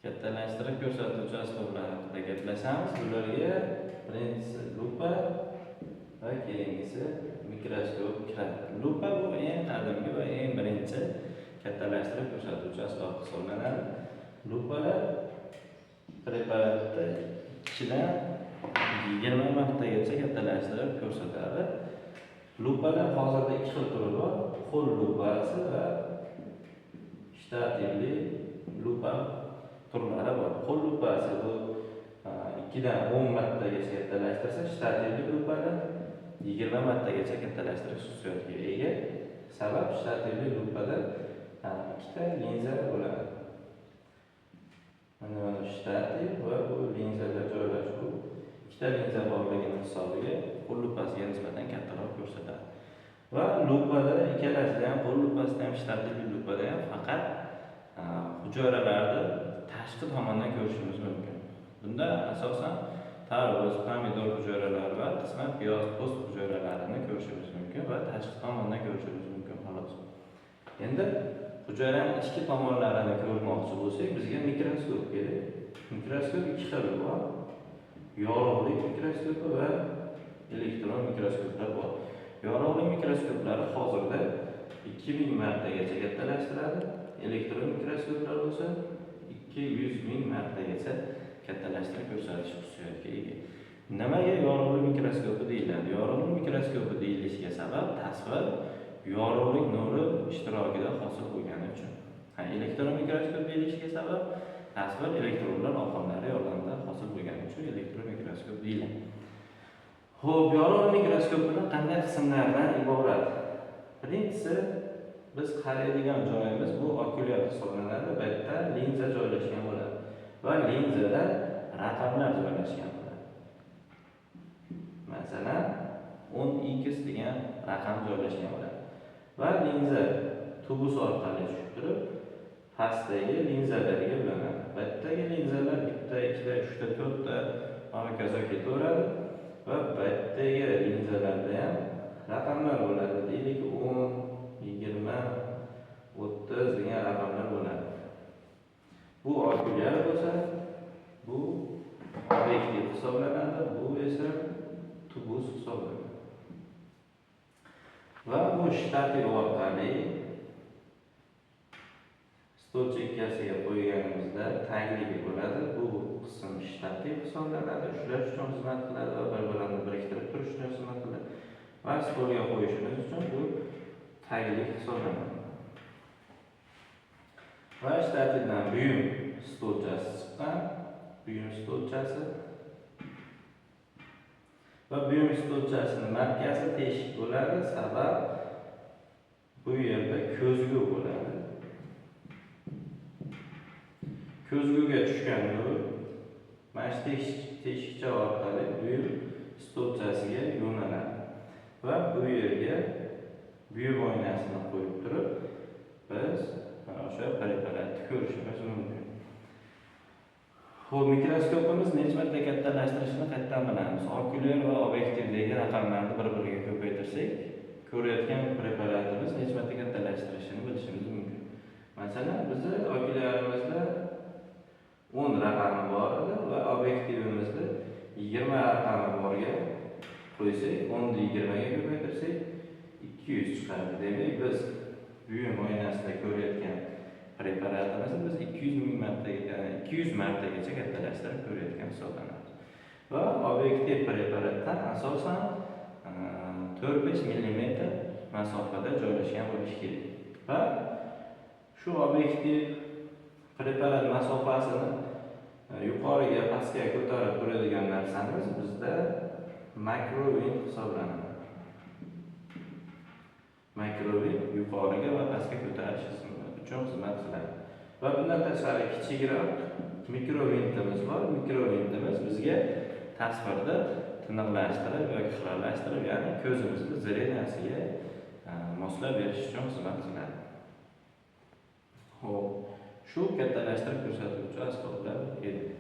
Kattalashtirib ko'rsatuvchi asboblar haqida gaplashamiz. Bularga birinchisi lupa va keyingisi mikroskop kiradi. Lupa bu eng qadimgi va eng birinchi kattalashtirib ko'rsatuvchi asbob hisoblanadi. Lupalar preparatni 2dan 20 martagacha kattalashtirib ko'rsatadi. Lupalar hozirda ikki xil turi bor: qo'l lupasi va shtativli lupa turlari bor. Qo'l lupasi bu 2dan 10 martagacha kattalashtirsa, shtativli lupani 20 martagacha kattalashtirish xususiyatiga ega. Sabab shtativli lupada ikkita linza bo'ladi. Mana shtativ va bu linzalar joylashuv. Ikkita linza borligini hisobiga qo'l lupasiga nisbatan kattaroq ko'rsatadi. Va lupada ikkalasida ham, qo'l lupasida ham, shtativli lupada ham faqat hujayralarni tashqi tomondan ko'rishimiz mumkin. Bunda asosan tarvuz, pomidor hujayralari va qisman piyoz po'st hujayralarini ko'rishimiz mumkin va tashqi tomondan ko'rishimiz mumkin xolos. Endi hujayrani ichki tomonlarini ko'rmoqchi bo'lsak, bizga mikroskop kerak. Mikroskop ikki xil bor: yorug'lik mikroskopi va elektron mikroskoplar bor. Yorug'lik mikroskoplari hozirda 2000 martagacha kattalashtiradi, elektron mikroskoplar bo'lsa 200 ming martagacha kattalashtirib ko'rsatish xususiyatiga ega. Nimaga yorug'lik mikroskopi deyiladi? Yorug'lik mikroskopi deyilishiga sabab tasvir yorug'lik nuri ishtirokida hosil bo'lgani uchun. Elektron mikroskop deyilishiga sabab tasvir elektronlar oqimlari yordamida hosil bo'lgani uchun elektron mikroskop deyiladi. Xo'p, yorug' mikroskopini qanday qismlardan iborat? Birinchisi, biz qaraydigan joyimiz bu okulyar hisoblanadi. Bu yerda linza joylashgan bo'ladi va linzada raqamlar joylashgan bo'ladi. Masalan, 10x degan raqam joylashgan bo'ladi. Va linza tubus orqali tushib turib, pastdagi linzalarga ulanadi. Bu yerdagi linzalar bitta, ikkita, uchta, to'rtta, hokazo ketaveradi va bu yerdagi linzalarda ham raqamlar bo'ladi. Deylik, 10, 20, 30 degan raqamlar bo'ladi. Bu okulyar bo'lsa, bu obyektiv hisoblanadi, bu esa tubus hisoblanadi. Va bu shtativ orqali stol chekkasiga qo'yganimizda tagligi bo'ladi. Bu qism shtativ hisoblanadi, ushlash uchun xizmat qiladi va bir-birini biriktirib turish uchun xizmat qiladi. Va stolga qo'yishimiz uchun bu taglik hisoblanadi. Va shtativdan buyum stolchasi chiqqan, buyum stolchasi va buyum stolchasini markazi teshik bo'ladi, sabab bu yerda ko'zgu bo'ladi. Ko'zguga tushgan nur mana shu teshikcha orqali buyum stolchasiga yo'naladi va bu yerga buyum oynasini qo'yib turib biz mana o'sha preparatni ko'rishimiz mumkin. Xo'p, mikroskopimiz necha marta kattalashtirishini qayerdan bilamiz? Okulyar va obyektivdagi raqamlarni bir-biriga ko'paytirsak, ko'rayotgan preparatimiz necha marta kattalashtirishini bilishimiz mumkin. Masalan, bizni okulyarimizda 10 raqami bor edi va obyektivimizda 20 raqami borga qo'ysak, 10 ni 20 ga ko'paytirsak, 200 chiqadi. Demak, biz buyum oynasida ko'rayotgan preparatimizni biz 200 ming martaga, 200 martagacha kattalashtirib ko'rayotgan hisoblanamiz. Va obyektiv preparatdan asosan 4-5 millimetr masofada joylashgan bo'lishi kerak. Va shu obyektiv preparat masofasini yuqoriga, pastga ko'tarib turadigan narsamiz bizda makrovint hisoblanadi. Makrovint yuqoriga va pastga ko'tarish uchun xizmat qiladi. Va bundan tashqari kichikroq mikrovintimiz bor. Mikrovintimiz bizga tasvirni tiniqlashtirib yoki xiralashtirib, ya'ni ko'zimizni зрения siga moslab berish uchun xizmat qiladi. Xo'p, shu kattalashtirib ko'rsatuvchi asboblar edi.